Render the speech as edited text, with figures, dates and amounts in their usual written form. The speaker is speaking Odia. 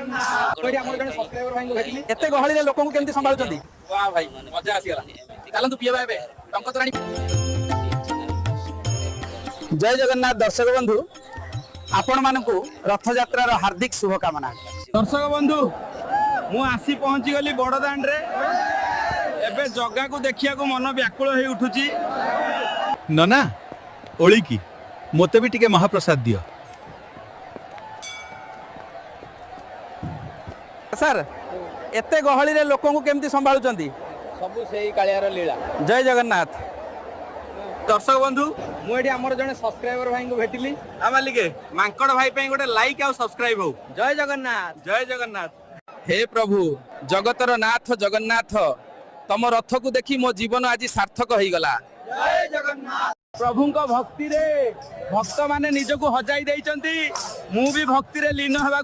ମୁଁ ଏଠି ଆମର ଜଣେ ସବସ୍କ୍ରାଇବର ଭାଇଙ୍କୁ ଭେଟିଲି। ଏତେ ଗହଳିରେ ଲୋକଙ୍କୁ କେମିତି ସମ୍ଭାଳୁଛନ୍ତି? ବାহ ଭାଇ, ମଜା ଆସିଗଲା। ଚାଲନ୍ତୁ ପିଇବା ଏବେ ଟଙ୍କ ତୋରାଣି। ଜୟ ଜଗନ୍ନାଥ ଦର୍ଶକ ବନ୍ଧୁ, ଆପଣମାନଙ୍କୁ ରଥଯାତ୍ରାର ହାର୍ଦ୍ଦିକ ଶୁଭକାମନା। ଦର୍ଶକ ବନ୍ଧୁ, ମୁଁ ଆସି ପହଞ୍ଚିଗଲି ବଡ଼ଦାଣ୍ଡରେ। ଏବେ ଜଗାକୁ ଦେଖିବାକୁ ମନ ବ୍ୟାକୁଳ ହେଇ ଉଠୁଛି। ନନା, ଓଳିକି ମୋତେ ବି ଟିକେ ମହାପ୍ରସାଦ ଦିଅ। ସାର୍, ଏତେ ଗହଳିରେ ଲୋକଙ୍କୁ କେମିତି ସମ୍ଭାଳୁଛନ୍ତି? ସବୁ ସେଇ କାଳିଆର ଲୀଳା। ଜୟ ଜଗନ୍ନାଥ। ଦର୍ଶକ ବନ୍ଧୁ, ମୁଁ ଏଠି ଆମର ଜଣେ ସବସ୍କ୍ରାଇବର ଭାଇଙ୍କୁ ଭେଟିଲି। ଆ ମାଲିକେ, ମାଙ୍କଡ ଭାଇ ପାଇଁ ଗୋଟେ ଲାଇକ୍ ଆଉ ସବସ୍କ୍ରାଇବ ହଉ। ଜୟ ଜଗନ୍ନାଥ। ଜୟ ଜଗନ୍ନାଥ। ହେ ପ୍ରଭୁ, ଜଗତର ନାଥ ଜଗନ୍ନାଥ, ତମ ରଥକୁ ଦେଖି ମୋ ଜୀବନ ଆଜି ସାର୍ଥକ ହେଇଗଲା। ପ୍ରଭୁଙ୍କ ଭକ୍ତିରେ ଭକ୍ତମାନେ ନିଜକୁ ହଜାଇ ଦେଇଛନ୍ତି। ମୁଁ ବି ଭକ୍ତିରେ ଲୀନ ହେବାକୁ